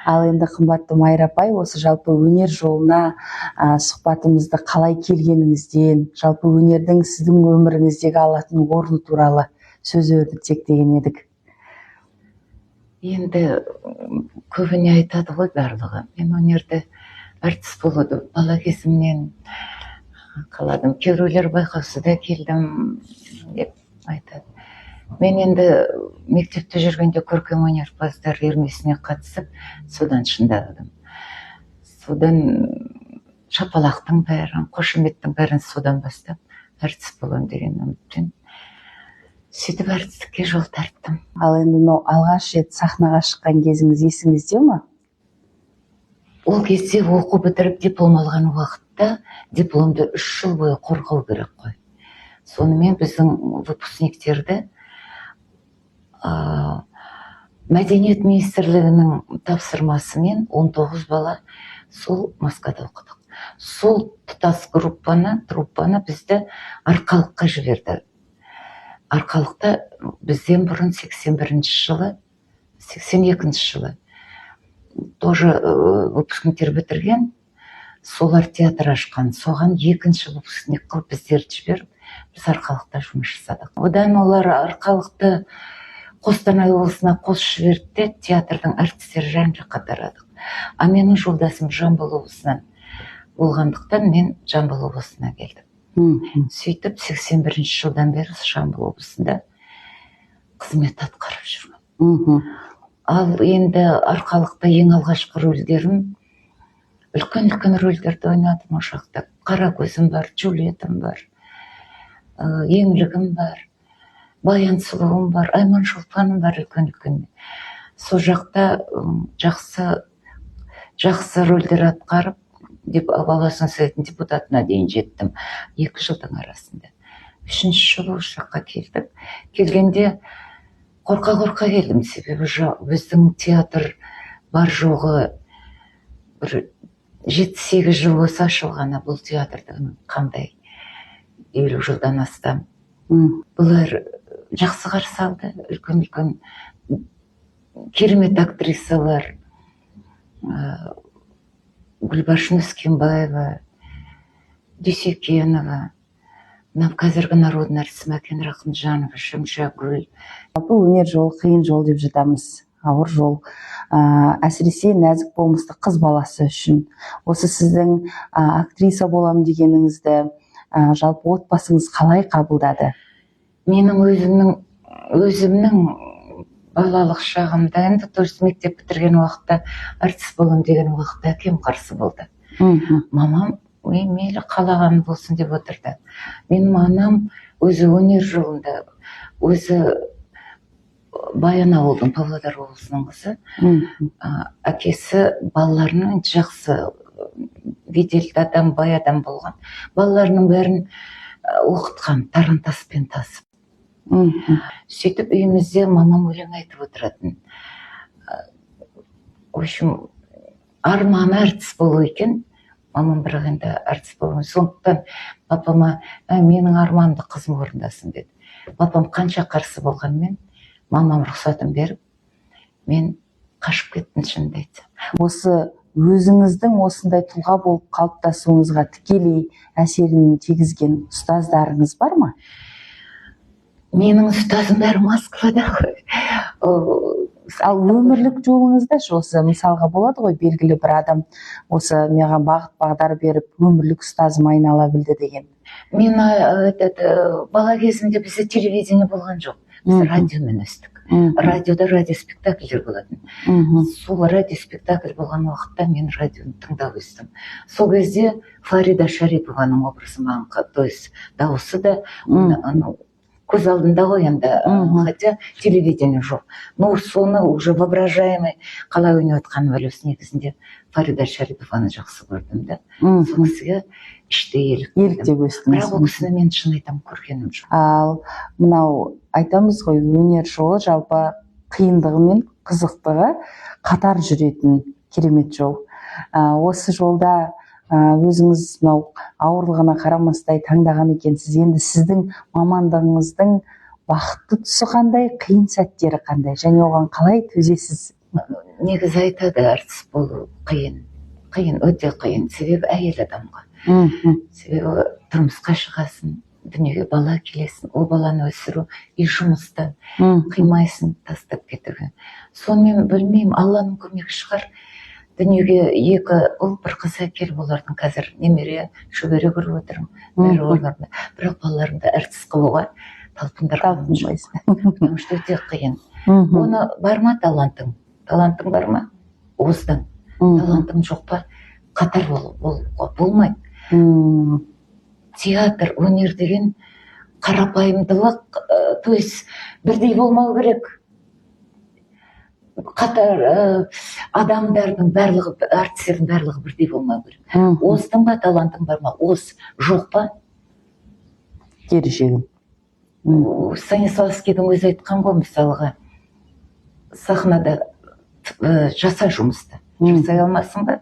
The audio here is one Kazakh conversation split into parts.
Ал енді, қымбатты Майра апай, осы жалпы өнер жолына сұхбатымызды қалай келгеніңізден, жалпы өнердің сіздің өміріңіздегі алатын орны туралы сөз өрбітсек деген едік. Енді көбіне айтады ғой барлығы. Мен өнерді, әртіс болуды бала кезімнен қаладым. Кейбіреулер байқаусызда келдім деп айтады. Мен енді мектепте жүргенде көркем өнерпаздар үйірмесіне қатысып, содан шыңдалдым. Содан шапалақтың бәрін, қошеметтің бәрін содан бастап әртіс боламын деген үмітпен, сөйтіп әртістікке жол тарттым. Ал енді мынау алғаш рет сахнаға шыққан кезіңіз есіңізде ме? Ол кезде оқу бітіріп, диплом алған уақытта дипломды 3 жыл бойы қорғау керек қой. Сонымен біздің выпускниктерді мәдениет министрлігінің тапсырмасымен 19 бала сол Москвада оқыдық. Сол тұтас группаны, труппаны бізді Арқалыққа жіберді. Арқалықта бізден бұрын 81 жылы, 82 жылы тоже выпускниктер бітірген, солар театр ашқан. Соған екінші выпускник қылып біздерді жіберіп, біз Арқалықта жұмыс жасадық. Одан олар Арқалықты Қостанай облысына қосып жіберді де, театрдың әртістері жан жаққа тарадық. А менің жолдасым Жамбыл облысынан болғандықтан, мен Жамбыл облысына келдім. Сөйтіп 81 жылдан бері Жамбыл облысында қызмет атқарып жүрмін. Ал енді Арқалықта ең алғашқы рөлдерім, үлкен үлкен рөлдерді ойнадым. Ол жақта Қара көзім бар, Джульеттам бар, Еңлігім бар, Баян сұлуым бар, Айман Шолпаным бар, үлкен үлкен. Сол жақта жақсы жақсы рөлдер атқарып деп, областной советтің депутатына дейін жеттім 2 жылдың арасында. Үшінші жылы осы жаққа келдік. Келгенде қорқа қорқа келдім, себебі біздің театр бар жоғы бір 7-8 жыл болса ашылғаны, бұл театрдың қандай 50 жылдан астам. Бұлар жақсы қарсы алды. Үлкен үлкен керемет актрисалар, Гүлбаршын Өскенбаева, Дүйсекенова, мына қазіргі народный артист Мәкен Рахымжанова, Шымшагүл. Жалпы өнер жолы қиын жол деп жатамыз, ауыр жол, әсіресе нәзік болмысты қыз баласы үшін. Осы сіздің актриса боламын дегеніңізді жалпы отбасыңыз қалай қабылдады? Менің өзімнің балалық шағымда енді, то есть мектеп бітірген уақытта, әртіс боламын деген уақытта әкем қарсы болды. Мамам: «Ой, мейлі, қалаған болсын», – деп отырды. Менің анам өзі өнер жолында, өзі Баянауылдың, Павлодар облысының қызы. Әкесі балаларының, жақсы беделді адам, бай адам болған, балаларының бәрін оқытқан тарантаспен тасып. Сөйтіп үйімізде мамам өлең айтып отыратын. В общем, арманы әртіс болу екен мамам, бірақ енді әртіс болу. Сондықтан папама: «Менің арманымды қызым орындасын», – деді. Папам қанша қарсы болғанмен, мамам рұқсатын беріп, мен қашып кеттім, шынымды айтсам. Осы өзіңіздің осындай тұлға болып қалыптасуыңызға тікелей әсерін тигізген ұстаздарыңыз бар ма? Менің ұстазым бәрі Москвада ғой. Ал өмірлік жолыңызда ше, осы мысалға болады ғой, белгілі бір адам осы маған бағыт бағдар беріп, өмірлік ұстазым айнала білді деген. Мен этот, бала кезімде бізде телевидение болған жоқ, біз радиомен өстік. Радиода радиоспектакльдер болатын. Сол радиоспектакль болған уақытта мен радионы тыңдап өстім. Сол кезде Фарида Шарипованың образы маған, то есть дауысы да анау көз алдында ғой енді, хотя телевидение жоқ, но соны уже воображаемый қалай ойнап жатқанын білесің. Негізінде Фарида Шарипованы жақсы көрдім да, сол кісіге іштей еліктедім. Еліктеп өстіңіз. Бірақ ол кісіні мен, шын айтамын, көргенім жоқ. Ал мынау айтамыз ғой, өнер жолы жалпы қиындығы мен қызықтығы қатар жүретін керемет жол. Осы жолда өзіңіз мынау ауырлығына қарамастай таңдаған екенсіз. Енді сіздің мамандығыңыздың бақытты тұсы қандай, қиын сәттері қандай және оған қалай төзесіз? Негізі айтады, әртіс болу қиын, қиын, өте қиын, себебі әйел адамға, себебі тұрмысқа шығасың, дүниеге бала келесің, ол баланы өсіру и жұмыста қимайсың тастап кетуге. Сонымен, білмеймін, Алланың көмегі шығар, дүниеге екі ұл, бір қыз әкеліп, олардың қазір немере, шөбере көріп отырмын, бәрі орнында. Бірақ балаларымды әртіс қылуға талпындырғаным жоқ, Талпынбайсыз. Потому что өте қиын. Оны бар ма талантың, талантың бар ма, оздың, талантың жоқ па, қатар болуға болмайды. Театр, өнер деген қарапайымдылық, то есть бірдей болмау керек. Қатар адамдардың барлығы, әртістердің барлығы бірдей болмау керек. Оздың ба, талантың бар ма, оз, жоқ па, Кері шегін. Станиславскийдің өзі айтқан ғой, мысалға, сахнада жаса жұмысты, жасай алмасың ба,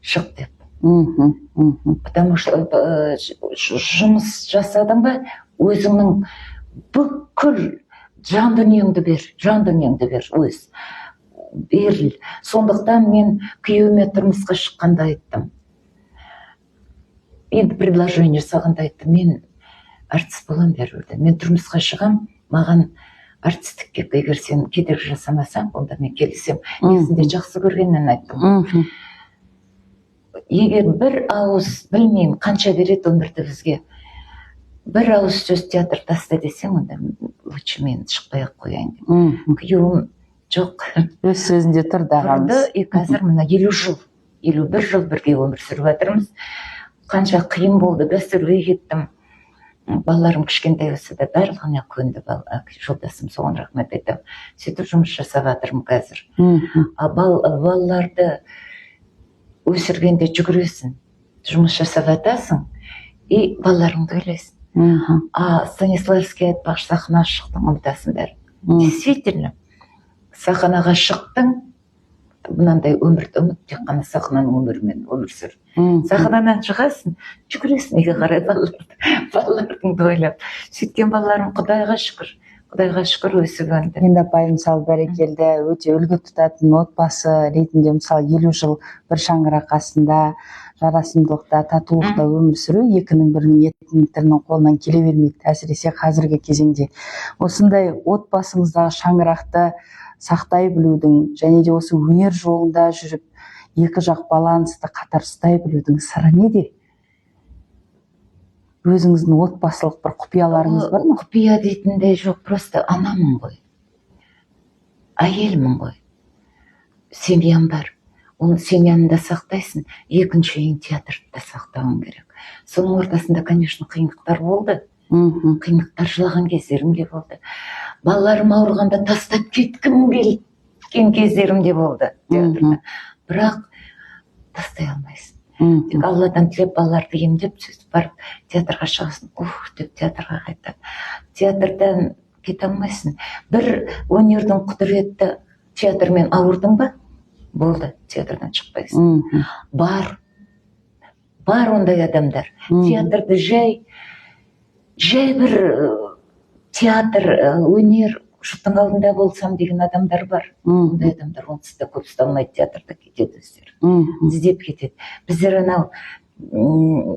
шық деп. Мхм, мхм. Потому что жұмыс жасадың ба, өзіңнің бүкіл жан дүниеңді бер, жан дүниеңді бер, өз беріл. Сондықтан мен күйеуіме тұрмысқа шыққанда айттым, енді предложение жасағанда айттым: мен әртіс боламын бәрібір де, мен тұрмысқа шығам, маған әртістікке егер сен кедергі жасамасаң, онда мен келісемін. Негізінде жақсы көргеннен айттым. Егер бір ауыз, білмеймін, қанша береді өмірді бізге, бір ауыз сөз «театр таста» десең, онда лучше мен шықпай ақ қояйын деп. Күйеуім жоқ. Өз сөзінде тұрды ағамыз. Тұрды. И қазір мына 50 жыл, 51 жыл бірге өмір сүріп жатырмыз. Қанша қиын болды, гастрольге кеттім, балаларым кішкентай болса да, барлығына көнді жолдасым, соған рахмет айтамын. Сөйтіп жұмыс жасап жатырмын қазір. А балаларды өсіргенде жүгіресің, жұмыс жасап жатасың и балаларыңды ойлайсың. А Станиславский айтпақшы, сахнаға шықтың, ұмытасың бәрін. Действительно, сахнаға шықтың, мынандай өмірді ұмыт, тек қана сахнаның өмірімен өмір сүр. Сахнадан шығасың, жүгіресің үйге қарай, балаларыңды ойлап. Сөйткен балаларым, құдайға шүкір, құдайға шүкір, өсіп өнді. Енді, апай, мысалы, бәрекелді, өте үлгі тұтатын отбасы ретінде, мысалы, 50 жыл бір шаңырақ астында жарасымдылықта, татулықта өмір сүру екінің бірінің, етінің тірінің қолынан келе бермейді, әсіресе қазіргі кезеңде. Осындай отбасыңыздағы шаңырақты сақтай білудің және де осы өнер жолында жүріп екі жақ балансты қатар ұстай білудің сыры неде? Өзіңіздің отбасылық бір құпияларыңыз бар ма? Құпия дейтіндей жоқ, просто анамын ғой, әйелмін ғой, семьям бар. Оны, семьяны да сақтайсың, екінші үйің театрды да сақтауың керек. Соның ортасында, конечно, қиындықтар болды. Қиындықтар, жылаған кездерім де болды, балаларым ауырғанда тастап кеткім келген кездерім де болды театрда, бірақ тастай алмайсың. Тек Алладан тілеп, балаларды емдеп, сөйтіп барып театрға шығасың, ух деп театрға қайтады. Театрдан кете алмайсың. Бір өнердің құдіреті: театрмен ауырдың ба, болды, театрдан шықпайсың. Бар ондай адамдар. Театрды жай бір театр, өнер, жұрттың алдында болсам деген адамдар бар. Ондай адамдар онсыз да көп ұсталмайды театрда, кетеді өздері, іздеп кетеді. Біздер анау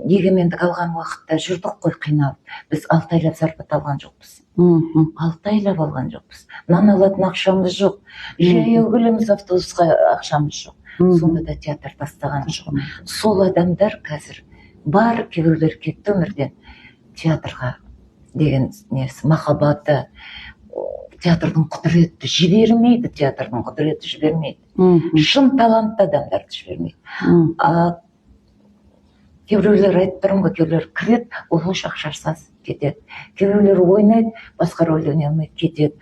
егемендік алған уақытта жүрдік қой қиналып. Біз 6 айлап зарплата алған жоқпыз. 6 айлап алған жоқпыз. Нан алатын ақшамыз жоқ, жаяу келеміз автобусқа, ақшамыз жоқ. Сонда да театр тастаған жоқ. Сол адамдар қазір бар, кейбіреулер кетті өмірден. Театрға деген несі, махаббаты. Театрдың құдіреті жібермейді, театрдың құдіреті жібермейді. Шын талантты адамдарды жібермейді. А кейбіреулер, айтып тұрмын ғой, кейбіреулер кіреді, ол ақшасыз кетеді. Кейбіреулер ойнайды, басқа рөлді ойнай алмайды, кетеді,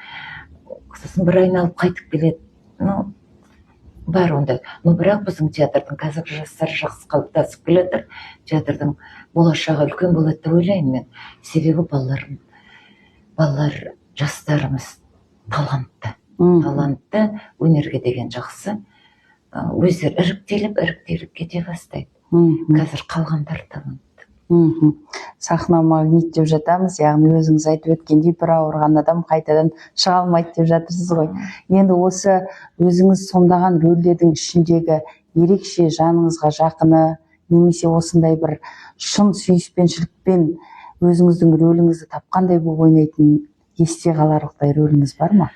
сосын бір айналып қайтып келеді. Ну, бар ондай. Но бірақ біздің театрдың қазіргі жастары жақсы қалыптасып келе жатыр. Театрдың болашағы үлкен болады деп ойлаймын мен, себебі балалар, жастарымыз талантты, талантты, өнерге деген жақсы. Өздері іріктеліп іріктеліп кете бастайды. Қазір қалғандар талантты. Сахна магнит деп жатамыз, яғни өзіңіз айтып өткендей, бір ауырған адам қайтадан шыға алмайды деп жатырсыз ғой. Енді осы өзіңіз сомдаған рөлдердің ішіндегі ерекше жаныңызға жақыны немесе осындай бір шын сүйіспеншілікпен өзіңіздің рөліңізді тапқандай болып ойнайтын, есте қаларлықтай рөліңіз бар ма?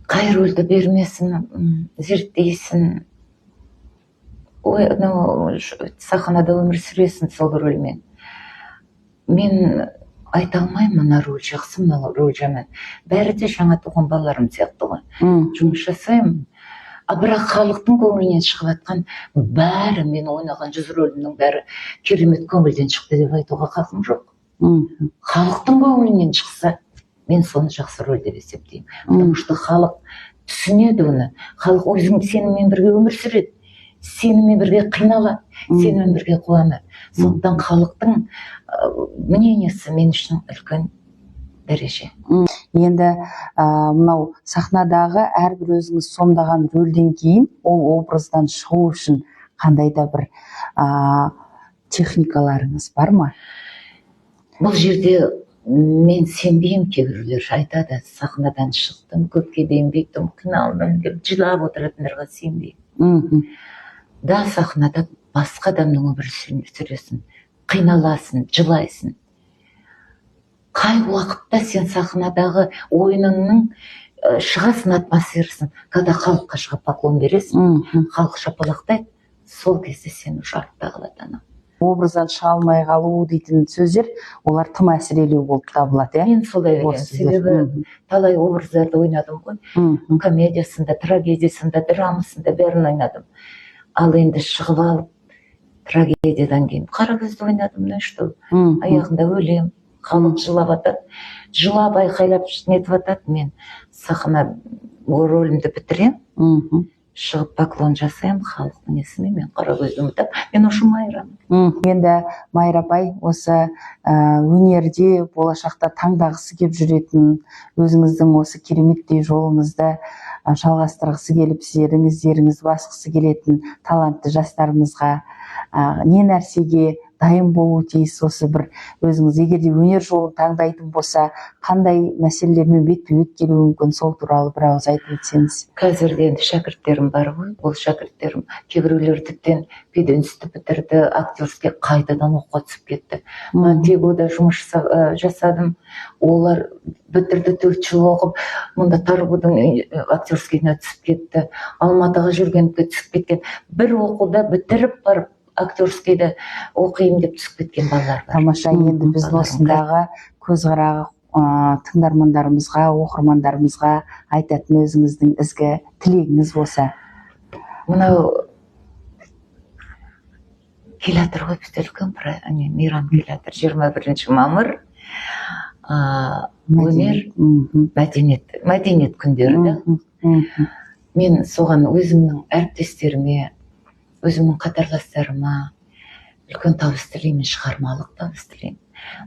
Қай рөлді бермесін, зерттейсің. Ой, анау сахнада өмір сүресің сол рөлмен. Мен айта алмаймын, мына рөл жақсы, мына рөл жаман. Бәрі де жаңа туған балаларым сияқты ғой. Жұмыс жасаймын, а бірақ халықтың көңілінен шығып жатқан бәрі, мен ойнаған 100 рөлімнің бәрі керемет көңілден шықты деп айтуға хақым жоқ. Халықтың көңілінен шықса, мен соны жақсы рөл деп есептеймін, потому что халық түсінеді оны. Халық өзің сенімен бірге өмір сүреді, сенімен бірге қиналады, сенімен бірге қуанады. Сондықтан халықтың мнениесі мен үшін үлкен дәреже. Енді мынау сахнадағы әрбір өзіңіз сомдаған рөлден кейін ол образдан шығу үшін қандай да бір техникаларыңыз бар ма? Бұл жерде мен сенбеймін. Кейбіреулер айтады, сахнадан шықтым, көпке дейін бүйттім, қиналдым деп жылап отыратындарға сенбеймін. Да, сахнада басқа адамның өмірін сүресің, қиналасың, жылайсың. Қай уақытта сен сахнадағы ойыныңның шығасың атмосферасын? Когда халыққа шығып поклон бересің, халық шапалақтайды, сол кезде сен уже артта қалады анау. Образдан шыға алмай қалу дейтін сөздер, олар тым әсірелеу болып табылады, иә? Мен солай ойлаймын. Осы сөздер. Себебі талай образдарды ойнадым ғой. Комедиясында, трагедиясында, драмасында, бәрін ойнадым. Ал енді шығып алып, трагедиядан кейін Қаракөзді ойнадым, ну и что? Аяғында өлем, халық жылап жатады, жылап айқайлап нетіп жатады. Мен сахна рөлімді бітіремін, шығып поклон жасаймын халықтың несімен, мен Қаракөзді ұмытамын, мен уже Майрамын. Енді, Майра апай, осы өнерде болашақта таңдағысы кеп жүретін, өзіңіздің осы кереметтей жолыңызды жалғастырғысы келіп, сіздердің іздеріңізді басқысы келетін талантты жастарымызға не нәрсеге дайын болуы тиіс? Осы бір өзіңіз, егер де өнер жолын таңдайтын болса, қандай мәселелермен бетпе бет келуі мүмкін, сол туралы бір ауыз айтып өтсеңіз. Қазір де енді шәкірттерім бар ғой. Ол шәкірттерім кейбіреулері тіптен пединститут бітірді, актерский қайтадан оқуға түсіп кетті. Мына ТеГУда жұмыс жасадым, олар бітірді, 4 жыл оқып, мұнда ТарГУдың актерскийіне түсіп кетті, Алматыға Жүргеновке түсіп кеткен. Бір оқуда бітіріп барып, актерскийді оқимын деп түсіп кеткен балалар бар. Тамаша! Енді біздің Балаларым осындағы көзқарағы тыңдармандарымызға, оқырмандарымызға айтатын өзіңіздің ізгі тілегіңіз болса. Мынау келе жатыр ғой бізде үлкен не, мейрам келе жатыр, 21 мамыр, өнер, мәдениет күндері да. мхм, мхм. Мен соған өзімнің әріптестеріме, өзімнің қатарластарыма үлкен табыс тілеймін, шығармалық табыс тілеймін,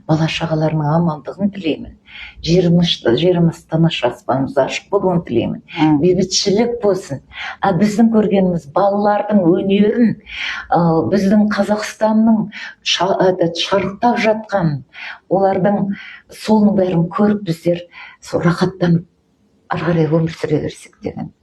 бала шағаларының амандығын тілеймін, жеріміз тыныш, аспанымыз ашық болуын тілеймін, бейбітшілік болсын. А біздің көргеніміз балалардың өнерін, біздің Қазақстанның этот, шарықтап жатқан, олардың соның бәрін көріп, біздер сол рахаттанып ары қарай өмір сүре берсек деген.